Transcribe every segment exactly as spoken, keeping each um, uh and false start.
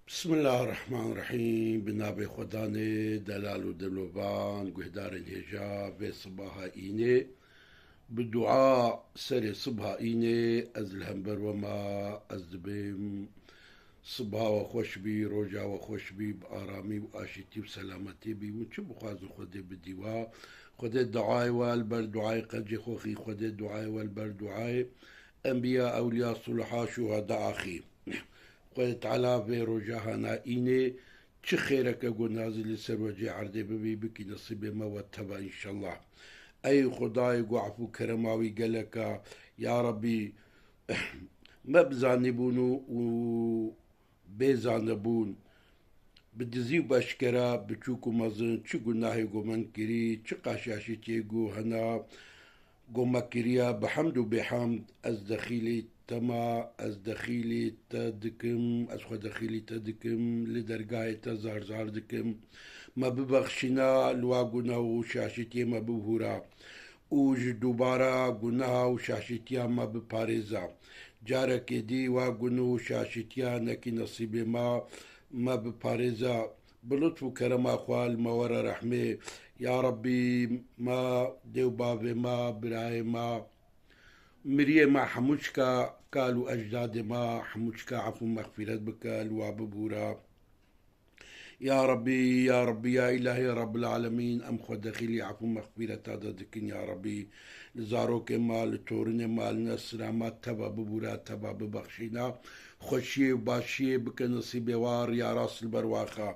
Bismillahirrahmanirrahîm. Bi navê Xwedanê, delal û dilovan, guhdarên hêja vê sibaha înê. Bi dua serê sibha înê ez li hember we ma, ez dibêm sibha we xweş bî, roja we xweş bî, bi aramî û aşîtî û selametî bî. Hûn çi bixwazin Xwedê bidî we? Xwedê duayê we li ber duayê qencê xwe xî, Xwedê duayê we li ber duayê enbiya, ewliya, suluha, şuheda axî. Xwedê Teala vê roja hana înê çi xêreke ku nazil li ser wecê erdê bibî, bikî nesîbê me we teva înşellah. Ey Xwedayê ku efû kerema wî gelek a, ya Rebbî, me bi zanîbûn û, û bê zanebûn, bi dizî û bi eşkera, biçûk û mezin, çi gunahê ku min kirî, çi qaşaşîtiyê ku hena, ku me kiriya, bi hemd û bêhemd, ez dexîlî te ma, ez dexîlî te dikim, ez xwe dexîlî te dikim, li dergahê te zar zar dikim. Me bibexşîna, li wa gunah û şaşîtiyê me bibûra û ji dubara gunaha û şaşîtiya me biparêza. Carekê dî wa gunah û şaşîtiya nekî nesîbê me, me biparêza. Bi lutf û kerema xwe li me were rehmê. Ya Rebbî, me, dê û bavê me, birayê me, miriyê me, hemû çika kal û ecdadê me, hemû çika efû mexfîret bike, li wa bibûre. Ya Rebbî, ya Rebbî, ya Îlahî Rebbil Alemîn, em xwe dexîlî efû mexfîreta de dikin, ya Rebbî. Li zarokê me, li torinê me, li nesira me teva bibûre, teva bibexşîne. Xweşiyê û başiyê bike nesîbê wa, riya rast li ber wa xe.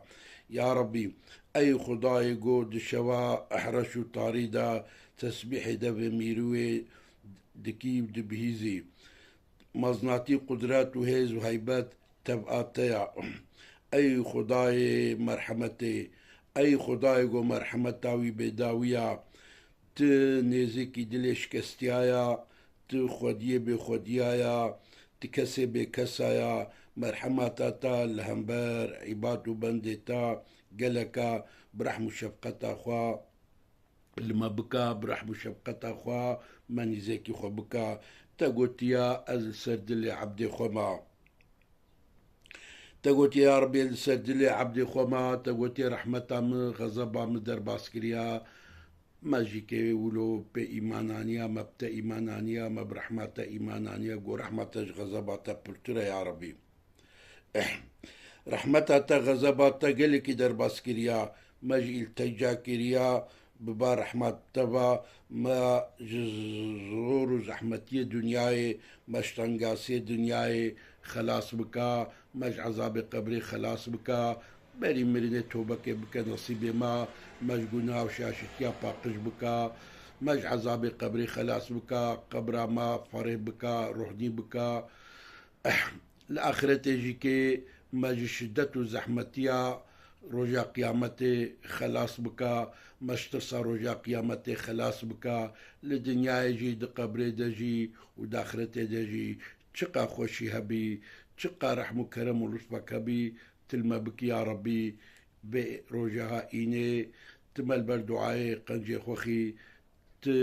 Ya Rebbî, ey Xwedayê ku di şeva ehreş û tarî de tesbîhê devê mîrûyê dikî û dibihîzî. Meznatî, qudret û hêz û heybet tev'a te ya. Ey Xwedayê merhemetê, ey Xwedayê ku merhemeta wî bêdawî ya, tu nêzîkî dilê şikestiya ya, tu xwediyê bêxwediya ya, tu kesê bêkesa ya, merhemeta te li hember îbad û bendê te gelek a, bi rehm û şefqeta xwe li me bika, bi rehm û şefqeta xwe me nîzekî xwe bika. Te gotiya, ez li ser dilê ebdê xwe ma. Te gotiye, ya Rebî, li ser dilê ebdê xwe ma, te gotiye, rehmeta min, xezeba min derbas kiriya. Me jî kê wilo pê îman aniya, me bi te îman aniya, me bi rehma te îman aniya, ku rehma te ji xezeba te pirtir e, ya Rebî. Rehmeta te, xezeba te gelekî derbas kiriya, me ji îlteca kiriya, bi ba rehmet te ve, me ji zor û zehmetiyê dinyayê, me ji tengasiyê dinyayê xelas bika, me ji ezabê qebrê xelas bika, berî mirinê tobekê bike nesîbê me, me ji gunah û şaşitiya paqij bika, me ji ezabê qebrê xelas bika, qebra me fereh bika, rohnî bika. Li axiretê jî kê me ji şidet û zehmetiya roja qiyametê xelas bika, me ji tirsa roja qiyametê xelas bika, li dinyayê jî, di qebrê de jî û di axiretê de jî çiqa xweşî hebî, çiqa rehm û kerem û lutfek hebî, tu li me bikî ya Rebî, vê roja ha înê, tu me li ber duayê qencê xwe xî, tu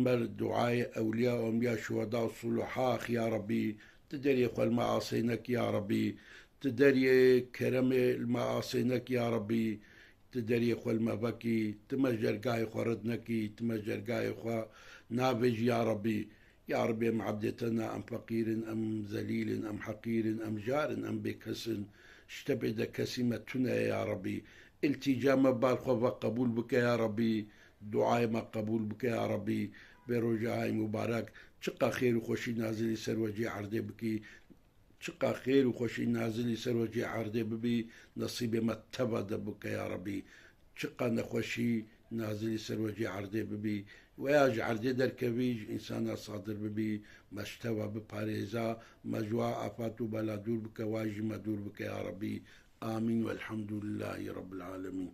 ber duayê ewliya û enbiya, şuheda û suluha axî ya Rebî, tu deriyê xwe li me asê nekî ya Rebî, tu deriyê keremê li me asê nekî ya Rebî, tu deriyê xwe li me vekî, tu me ji dergahê xwe red nekî, tu me ji dergahê xwe navêjî ya Rebî. Ya Rebî, em ebdê te ne, em feqîr in, em zelîl in, em heqîr in, em jar in, em bêkes in. Ji te bê de kesî me tune ye ya Rebî. Îltîca me bal xwe ve qebûl bike ya Rebî. Duayê me qebûl bike ya Rebî. Vê roja hay mubarek çiqa xêr û xweşî nazilî ser wecê erdê bikî. Çiqa xêr û xweşî nazilî ser wecê erdê bibî, nesîbê me teva de bike ya Rebî. Çiqa nexweşî nazilî ser wecê erdê bibî, weya ji erdê derkevî, ji însana sadir bibî, me ji teva biparêza, me ji wa afat û bela dûr bike, wa jî me dûr bike ya Rebî. Amîn. Welhamdulillahî Rebbil Alemîn.